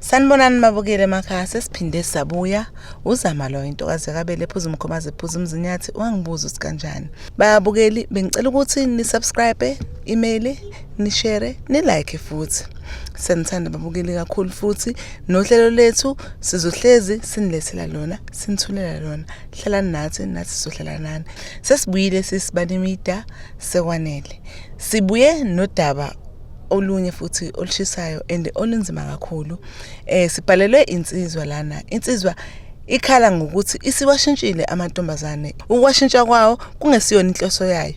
Sanibonani mabukele emakhaya, sesiphinde sabuya. Uzama lo intokazi yakabele ephuza umkhomazi ephuza umzinyathi, wangibuza ukuthi kanjani. Babukeli, bengicela ukuthi ni subscribe, email, ni share, ni like futhi. Siyanithanda babukeli kakhulu futhi nohlelo lethu sizohlezi sinilethela lona, sinithulela lona. Hlalani nathi, nathi sizohlala nani. Sesibuyile sisibanimida sekwanele. Sibuye nodaba olunye futhi olushisayo and olunzima kakhulu. Sibhalelwe insizwa lana. Insizwa ikhala ngokuthi isiwashintshile amantombazane. Ukwashintsha kwawo kungesiyona inhloso yayo.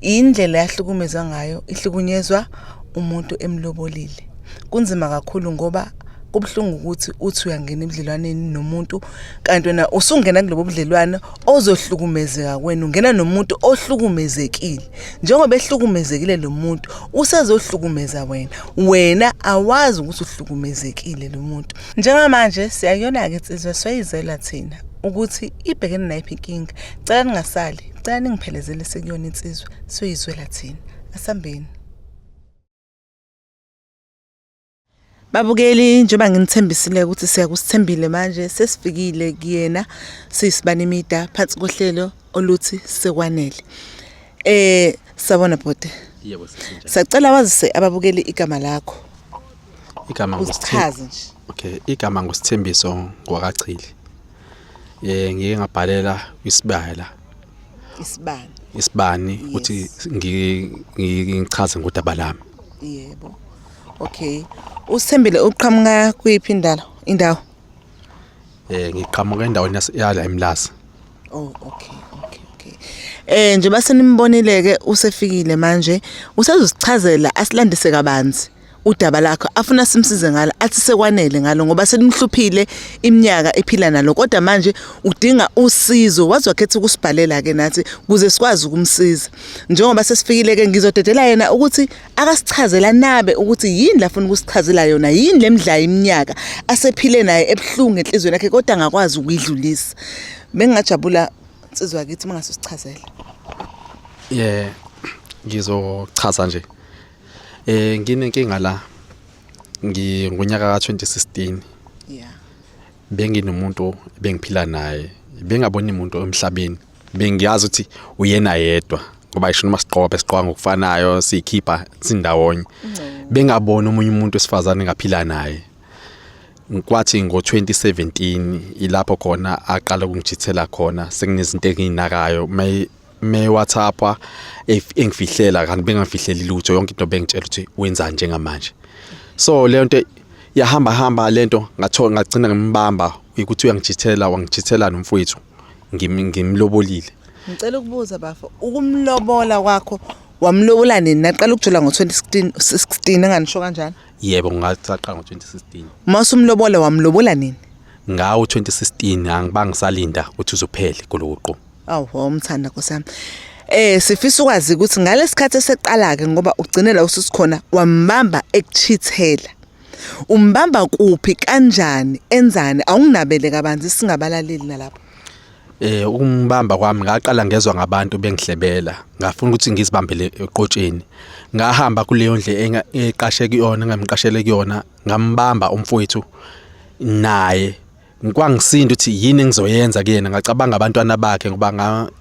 Indlela yahlukumezwa ngayo, ihlukunyezwa umuntu emlobolile. Kunzima kakhulu ngoba kubuhlungu ukuthi uthi uyangena ebudlelwaneni nomuntu kanti wena usungena kulobo budlelwano ozohlukumezeka kwena, ungena nomuntu ohlukumezekile. Njengoba ehlukumezekile lo muntu usezohlukumeza wena, wena awazi ukuthi uhlukumezekile lo muntu. Njengamanje siyakuyona-ke insizwa, soyizela thina ukuthi ibhekene nayiphi inkinga. Cela ningasali, cela ningiphelezele sekuyona insizwa, soyizwela thina. Asambeni. Babukeli, njengoba nginithembisile ukuthi siyakusithembile manje sesifikile kuyena siyisibanimida phansi kohlelo oluthi sekwanele. Sabona bhuti. Yebo, sisinjani? Sacela wazise ababukeli igama lakho. Igama Usichaze nje. Okay, igama nguSithembiso ngwakaChili. Ngike ngabhalela kwisibaya la. Isibani. Isibani ukuthi ngichaze ngodaba lami. Yebo. Okay. Usithembile uqhamuka kuyiphi indalo? Indawo? Ngiqhamuka endaweni yala eMlazi. Oh, okay, okay, okay. Njengoba senimbonile ke usefikile manje, usezosichazela asilandise kabanzi udaba lakho afuna simsize ngalo, athi sekwanele ngalo ngoba selimhluphile iminyaka ephila nalo, kodwa manje udinga usizo. Waze wakhetha ukusibhalela ke nathi kuze sikwazi ukumsiza. Njengoba sesifikile ke ngizodedela yena ukuthi akasichazela nabe ukuthi yini lafuna ukusichazela yona, yini lemdlayo iminyaka asephile naye ebuhlungu enhliziyweni yakhe kodwa angakwazi ukuyidlulisa. Bengingajabula insizwa kithi uma ngase usichazele. Yeah, ngizochaza nje. Nginenkinga la ngonyaka ka2016. Benginomuntu bengiphila naye, bengaboni umuntu emhlabeni. Bengiyazi ukuthi uyena yedwa ngoba ngisho noma sigqoka sigqoka ngokufanayo, siyikhipha sindawonye. Bengaboni omunye umuntu wesifazane engaphila naye. Kwathi ngo-2017 ilapho khona aqala ukungijithela khona, sekunezinto enginakayo may WhatsApp engifihlela kanti bengafihleli lutho, yonke into bengitshela ukuthi wenzani njengamanje. So leyo nto yahamba hamba lento, ngathola ngagcina ngimbamba ukuthi uyangijithela, wangijithela nomfowethu ngimlobolile. Ngicela ukubuza bafo, ukumlobola kwakho wamlobola nini? Naqala ukujola ngo-2016 16 enganisho kanjani? Yebo, ngaqala ngo-2016. Uma usumlobola wamlobola nini? Ngawo 2016, angibanga ngisalinda ukuthi uzophele kuloqo. Awu, wawumthanda Nkosi yami. Sifisa ukwazi ukuthi ngalesikhathi eseqala ke ngoba ugcine la ususikhona wambamba ekuchithela. Umbamba kuphi kanjani enzani? Awunginabele kabanzi singabalaleli nalapho. Ukumbamba kwami ngaqala ngezwa ngabantu bengihlebela, ngafuna ukuthi ngizibambele eqotsheni. Ngahamba kuleyo ndle eqashe kuyona, engamqashele kuyona, ngambamba umfowethu naye. Kwangisinda ukuthi yini engizoyenza kuyena, ngacabanga abantwana bakhe ngoba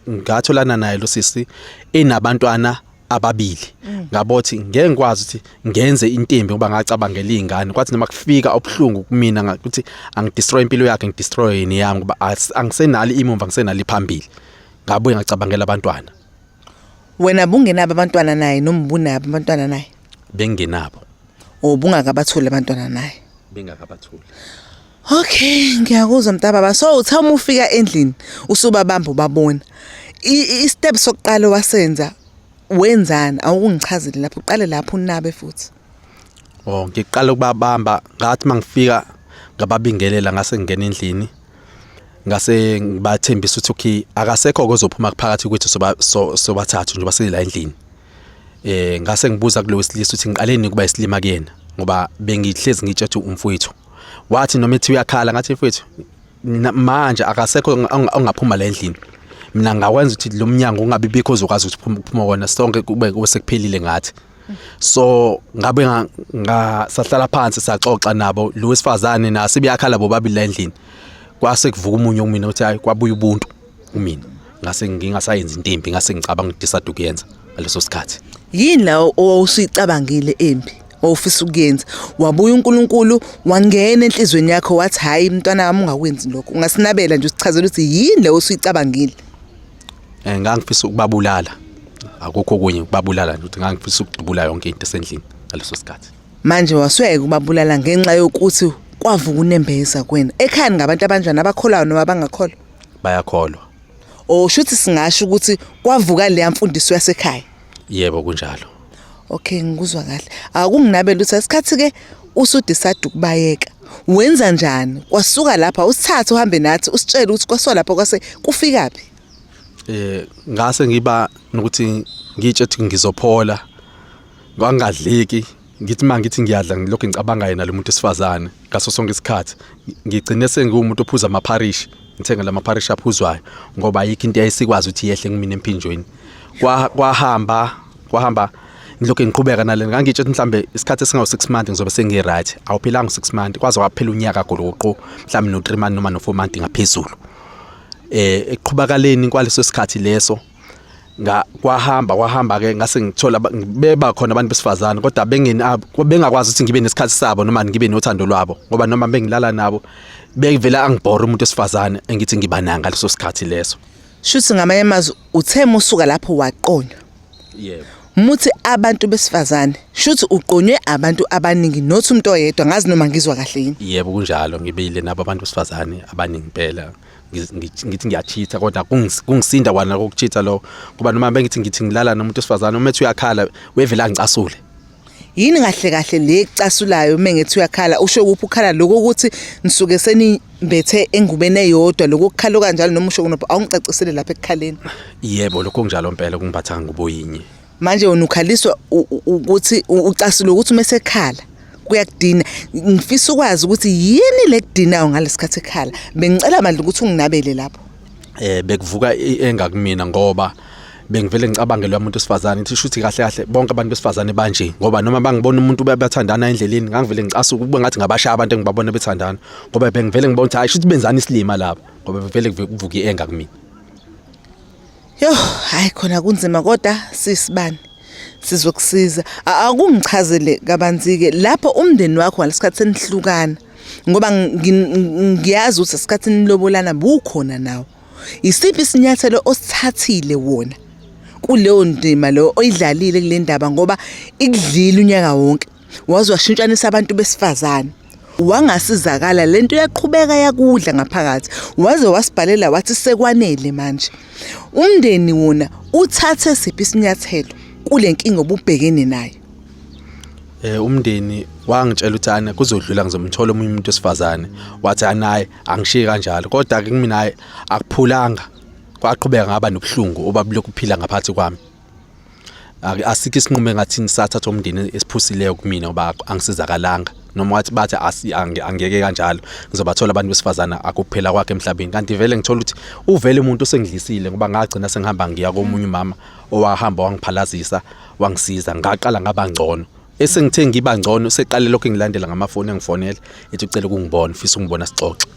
ngatholana naye lo sisi enabantwana ababili. Ngabothi ngeke ngikwazi ukuthi ngenze intombi ngoba ngacabangela izingane. Kwathi noma kufika obuhlungu kumina ukuthi angidestroy impilo yakhe, ngidestroy yini yami ngoba angisenalo imumva, angisenalo iphambili. Ngabuye ngacabangela abantwana. Wena bungenabo abantwana naye noma ubunabo abantwana naye? Bengingenabo. Oh, bungakabatholi abantwana naye? Bengakabatholi. Okay, ngiyakuzwa mntababa. So uthe uma ufika endlini usubabamba ubabona. I-step sokuqala wasenza wenzani? Awukungichazele lapho, uqale lapho unabe futhi. Oh, ngiqala ukubabamba ngathi mangifika ngababingelela, ngase ngingena endlini. Ngase ngibathembisa ukuthi okay, akasekho ozophuma phakathi kwethu sobathathu njengoba sila endlini. Ngase ngibuza kulo wesilisa ukuthi ngiqaleni kuba isilima kuyena ngoba bengihlezi ngitshe ukuthi umfowethu. Wathi noma ethi uyakhala, ngathi mfowethu manje akasekho ongaphuma la endlini. Mina ngakwenza ukuthi lo mnyango ungabi bikho ozokwazi ukuthi uphuma wona, sonke kube sekuphelile ngathi. So ngabe sahlala phansi saxoxa nabo lo wesifazane nase beyakhala bobabili la endlini. Kwase kuvuka umunye kumina uthi hayi, kwabuya ubuntu kumina, ngase ngingasayenzi into embi, ngase ngicabanga ukudecide ukuyenza ngaleso sikhathi. Yini la owawusuyicabangile embi owufisa ukuyenza, wabuya uNkulunkulu wangena enhlizweni yakho wathi hayi mntwana wami ungakwenzi lokho? Ungasinabela nje usichazela ukuthi yini le osuyicabangile? Ngangifisa ukubabulala, akukho okunye, ukubabulala nje, ukuthi ngangifisa ukudubula yonke into esendlini ngaleso sikhathi. Manje wasuyeka ukubabulala ngenxa yokuthi kwavuka unembeza kwena. Ekhaya ngabantu abanjani, abakholwayo noma abangakholwa? Bayakholwa. O shuthi singasho ukuthi kwavuka leya mfundiso yasekhaya? Yebo, kunjalo. Okay, ngikuzwa kahle. Akunginabela ukuthi isikhathi ke usudecide ukubayeka, wenza njani? Kwasuka lapha usithathe uhambe nathi, usitshele ukuthi kwasuka lapha kwase kufikaphi? Ngase ngiba nokuthi ngitshe ukuthi ngizophola, kwangadleki, ngithi mangithi ngiyadla ngilokhu ngicabanga yena lo muntu esifazane ngaso sonke isikhathi. Ngigcine sengiwumuntu ophuza amapharishi, ngithenga lamapharishi aphuzwayo, ngoba ayikho into eyayisikwazi ukuthi yehle kumina emphinjweni. Kwahamba kwahamba, ngilokhu ngiqhubeka nale, ngangitshe ukuthi mhlambe isikhathi esingawu 6 months ngizobe sengi right. Awuphilanga u6 months, kwaze kwaphela unyaka goloqo, mhlambe no 3 months noma no 4 months ngaphezulu. Eqhubakaleni kwaleso sikhathi leso, nga kwahamba kwahamba ke, ngase ngithola beba khona abantu besifazane, kodwa bengeni bengakwazi ukuthi ngibe nesikhathi sabo noma ngibe nothando lwabo, ngoba noma bengilala nabo bevela angibhora umuntu wesifazane engithi ngiba naye ngaleso sikhathi leso. Shuthi ngamanye amazwi uthe musuka lapho waqonywa? Yebo. Muthi abantu besifazane, shuthi uqonywe abantu abaningi, not umuntu oyedwa. Ngazi noma ngizwa kahle yini? Yebo, kunjalo, ngibile nabo abantu besifazane abaningi impela. Ngithi ngiyachitha, kodwa kungisinda kwana kokuchitha lo, kuba noma bengithi ngithi ngilala nomuntu wesifazane, uma ethi uyakhala wevela angicasule. Yini kahle kahle le ekucasulayo uma ngethi uyakhala? Usho kuphi ukhala lokho, ukuthi nisuke senimbethe engubeni eyodwa, lokho kukhala kanjalo, noma usho kunopho? Awungicacisele lapha ekukhaleni. Yebo, lokho kunjalo impela, kungiphatha ngubo yinye. Manje wena ukhaliswa ukuthi ucasule ukuthi uma esekhala kuyakudina. Ngifisa ukwazi ukuthi yini le kudinayo ngalesikhathi ekhala. Bengicela mandla ukuthi unginabele lapho. Bekuvuka engakumina, ngoba bengivele ngicabange lo muntu wesifazane, ngithi shuthi kahle kahle bonke abantu besifazane banje, ngoba noma bangibona umuntu bathandana endleleni ngangivele ngicasuka kube ngathi ngabashaya abantu engibabona bethandana, ngoba bengivele ngibona ukuthi hayi, shuthi benzani isilima lapha, ngoba bevele kuvuka i-anger kumina. Yo, hayi khona kunzima, kodwa sisibani sizokusiza. Akungichazele kabanzi-ke lapho umndeni wakho ngalesikhathi senihlukana, ngoba ngiyazi ukuthi isikhathi nilobolana bukhona nawo. Isiphi isinyathelo osithathile wona kuleyo ndima lo oyidlalile kule ndaba, ngoba ikudlile unyaka wonke, waze washintshanisa abantu besifazane, wangasizakala, lento yaqhubeka yakudla ngaphakathi, waze wasibhalela wathi sekwanele manje. Umndeni wona uthathe siphi isinyathelo kule nkinga obubhekene nayo? Umndeni wangitshela ukuthi ana kuzodlula, ngizomthola omunye umuntu wesifazane. Wathi anaye angishiye kanjalo, kodwa ke kumina hayi, akuphulanga, kwaqhubeka, ngaba nobuhlungu obabulokhu kuphila ngaphakathi kwami. Asikho isinqumo engathini sathatha umndeni esiphusileyo kumina, ngoba angisizakalanga, noma wathi bathi angeke kanjalo, ngizobathola abantu besifazana, akuphela kwakhe emhlabeni. Kanti vele ngithola ukuthi uvele umuntu osengidlisile, ngoba ngagcina sengihamba ngiya komunye umama owahamba wangiphalazisa, wangisiza, ngaqala ngaba ngcono. Esengithe ngiba ngcono, seqale lokho engilandela ngamafoni, engifonela ethi ucela ukungibona, ufisa ukungibona sixoxe.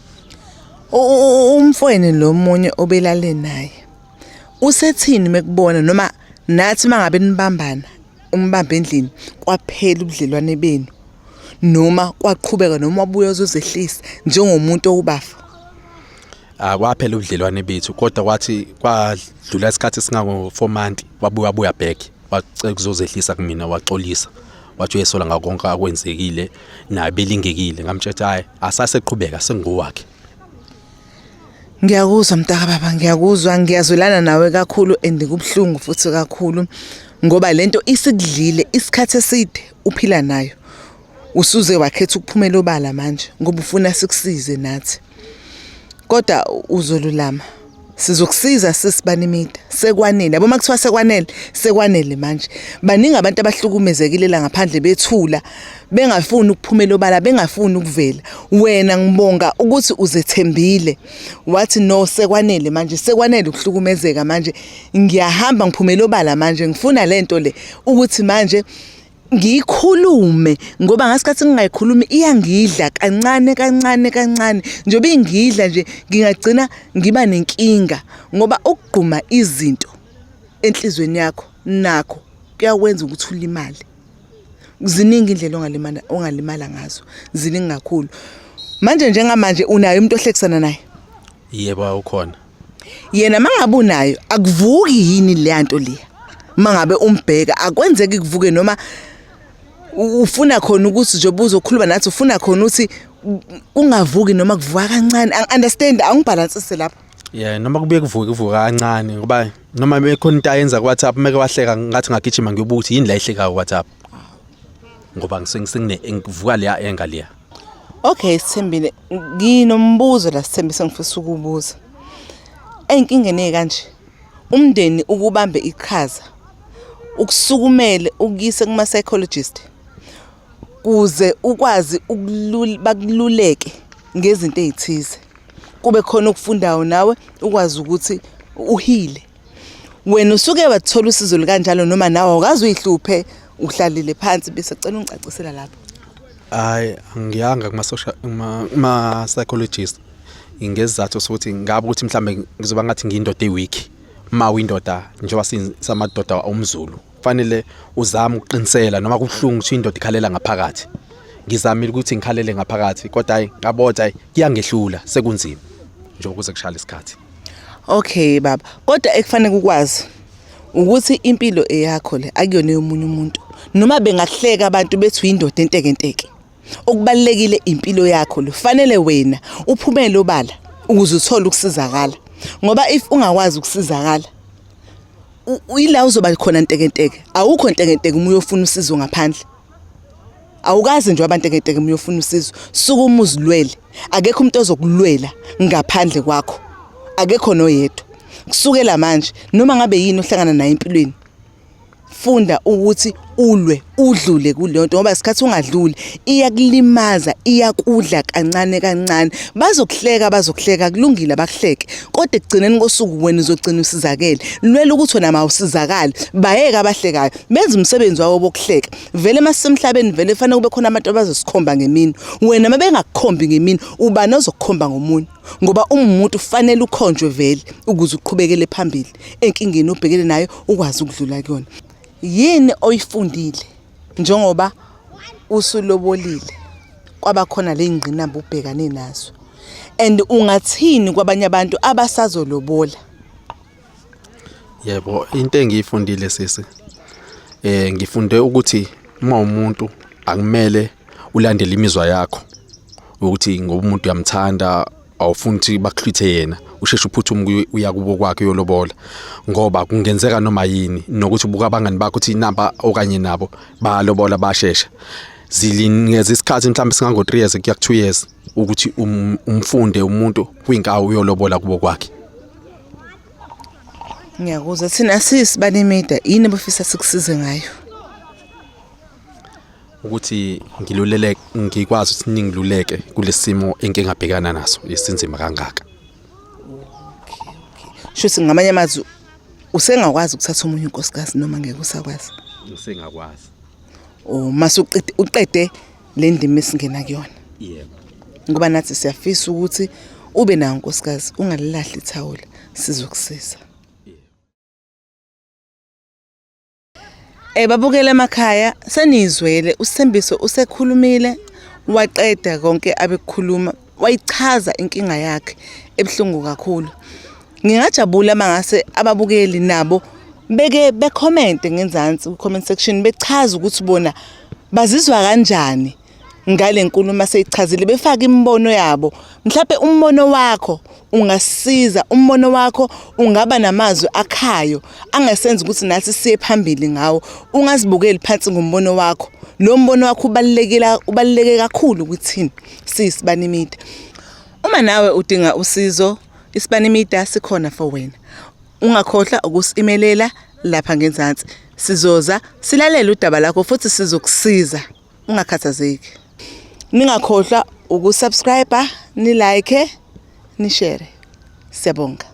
Umfowenu lo munye obelale naye usethini mekubona, noma nathi mangabe nibambana umbambe endlini, kwaphela ubudlelwane benu noma kwaqhubeka, noma wabuya uzozehlisa njengomuntu owubafa? Akwaphela ubudlelwane bethu, kodwa kwathi kwadlula isikhathi esingango 4 months, wabuya buya back, wacela ukuzozehlisa kumina, waxolisa, wathi uyesola ngako konke akwenzekile naye belingekile. Ngamtshela ukuthi hayi, asaseqhubeka, sengowakhe. Ngiyakuzwa mntaka baba, ngiyakuzwa, ngiyazwelana nawe kakhulu and kubuhlungu futhi kakhulu, ngoba lento isikudlile isikhathi eside uphila nayo. Usuze wakhetha ukuphumela obala manje ngoba ufuna sikusize nathi. Kodwa uzolulama. Sizokusiza sisibani mida. Sekwanele. Yabo makuthiwa sekwanele, sekwanele manje. Baningi abantu abahlukumezekile la ngaphandle bethula, bengafuni ukuphumela obala, bengafuni ukuvela. Wena ngibonga ukuthi uzethembile. Wathi no, sekwanele manje, sekwanele ukuhlukumezeka manje. Ngiyahamba ngiphumela obala manje, ngifuna lento le ukuthi manje Ngiyikhulume ngoba ngasikhathi ngingayikhulumi iyangidla kancane kancane kancane. Njengoba ingidla nje ngingagcina ngiba nenkinga ngoba ukugquma izinto enhlizweni yakho nakho kuyakwenza ukuthi ulimale. Ziningi indlela ongalimala ongalimala ngazo, ziningi kakhulu. Manje njengamanje unaye umuntu ohlekisana naye? Yebo ukhona. Yena mangabe unayo akuvuki yini leya nto leya? Mangabe umbheka akwenzeki kuvuke noma ufuna khona ukuthi nje ubuzokhuluma nathi ufuna khona ukuthi ungavuki noma kuvuka kancane. Angi-understand, angibhalansise lapho. Yeah, noma kubuye kuvuke kuvuka kancane ngoba noma bekhona into ayenza ku WhatsApp meke wahleka ngathi ngagijima ngiyobuka ukuthi yini la ihlekayo ku WhatsApp. Ngoba ngisengine ngivuka leya enga leya. Okay Sithembile, nginombuzo la Sithembise ngifisa ukubuza. Ey'nkingeni ey'kanje, umndeni ukubambe iqhaza, ukusukumele ukuyise kuma-psychologist kuze ukwazi bakululeke ngezinto ey'thize. Kube khona okufundayo nawe ukwazi ukuthi uhile. Wena usuke wathola usizo lukanjalo noma nawe awukaze uyihluphe uhlalile phansi bese cela ungicacisela lapho. Hayi angiyanga kuma social kuma psychologist ngezizathu sokuthi ngabe ukuthi mhlambe ngizoba ngathi ngiyindoda eweak uma uyindoda njengoba samadoda omZulu fanele uzame ukuqinisela noma kubuhlungu ukuthi indoda ikhalela ngaphakathi ngizamile ukuthi ngikhalele ngaphakathi kodwa hayi ngabona hayi kuyangehlula sekunzima njengoba kuze kushaya isikhathi. Okay baba, kodwa ekufanele ukwazi ukuthi impilo eyakho le akuyona yomunye umuntu. Noma bengahleka abantu bethi uyindoda entekenteke. Okubalekile impilo yakho le. Fanele wena uphumele obala ukuze uthole ukusizakala. Ngoba if ungakwazi ukusizakala uyila uzoba khona ntekenteke. Awukho ntekenteke uma uyofuna usizo ngaphandle. Awukaze nje wabantekenteke uma uyofuna usizo. Sukuma uzilwele. Akekho umuntu ozokulwela ngaphandle kwakho. Akekho noyedwa. Kusukela manje noma ngabe yini ohlangana nayo empilweni funda ukuthi ulwe udlule kuleyo nto ngoba isikhathi ungadluli iyakulimaza iyakudla kancane kancane. Bazokuhleka bazokuhleka kulungile bakuhleke kodwa ekugcineni kosuku wena uzogcina usizakele. Lwela ukuthi wena mawusizakale bayeke abahlekayo benza umsebenzi wabo bokuhleka. Vele masisemhlabeni vele fanele kube khona abantu abazosikhomba ngemini. Wena uma bengakukhombi ngemini ubani ozokukhomba ngomunye? Ngoba umuntu ufanele ukhonjwe vele ukuze uqhubekele phambili enkingeni obhekene nayo ukwazi ukudlula kuyona. Yini oyifundile njengoba usulobolile kwaba khona le ngqinamba ubhekane nazo? And ungathini kwabanye abantu abasazolobola? Yebo, into engiyifundile sisi ngifunde ukuthi uma umuntu akumele ulandele imizwa yakho ukuthi ngoba umuntu uyamthanda awufuni ukuthi bakuhlwithe yena usheshe uphuthume uya kubo kwakhe uyolobola ngoba kungenzeka noma yini nokuthi ubuka abangani bakho ukuthi nampa okanye nabo bayalobola bashesha zinikeza isikhathi mhlawumbe singango 3 years kuya ku 2 years ukuthi umfunde umuntu kwinkawu uyolobola kubo kwakhe. Ngiyakuzwa thina siyisibani media yini obufisa sikusize ngayo? Ukuthi ngilulele ngikwazi ukuthi ningiluleke kulesimo engingabhekana naso esinzima kangaka. Okay, okay. Shuthi ngamanye amazwi usengakwazi ukuthatha omunye unkosikazi noma ngeke usakwazi? Usengakwazi. Oh, mase uqede uqede le ndima esingena kuyona. Yebo. Ngoba nathi siyafisa ukuthi ube nawo unkosikazi ungalilahli ithawula sizokusiza. Babukele emakhaya senizwele uSithembiso usekhulumile waqeda konke abekukhuluma wayichaza inkinga yakhe ebuhlungu kakhulu. Ngingajabula mangase ababukeli nabo beke bekhomente ngenzansi ku-comment section bechaza ukuthi bona bazizwa kanjani ngale nkulumo aseyichazile, befake imibono yabo. Mhlampe umbono wakho ungasiza, umbono wakho ungaba namazwi akhayo angasenza ukuthi nathi siye phambili ngawo. Ungazibukeli phansi ngombono wakho. Lo mbono wakho ubalulekile, ubaluleke kakhulu kuthina siyisibani media. Uma nawe udinga usizo, Isibani Media sikhona for wena. Ungakhohlwa ukusi-imelela lapha ngenzansi. Sizoza silalele udaba lakho futhi sizokusiza. Ungakhathazeki. Ningakhohlwa ukusubscribe, ni-like, ni-share. Siyabonga.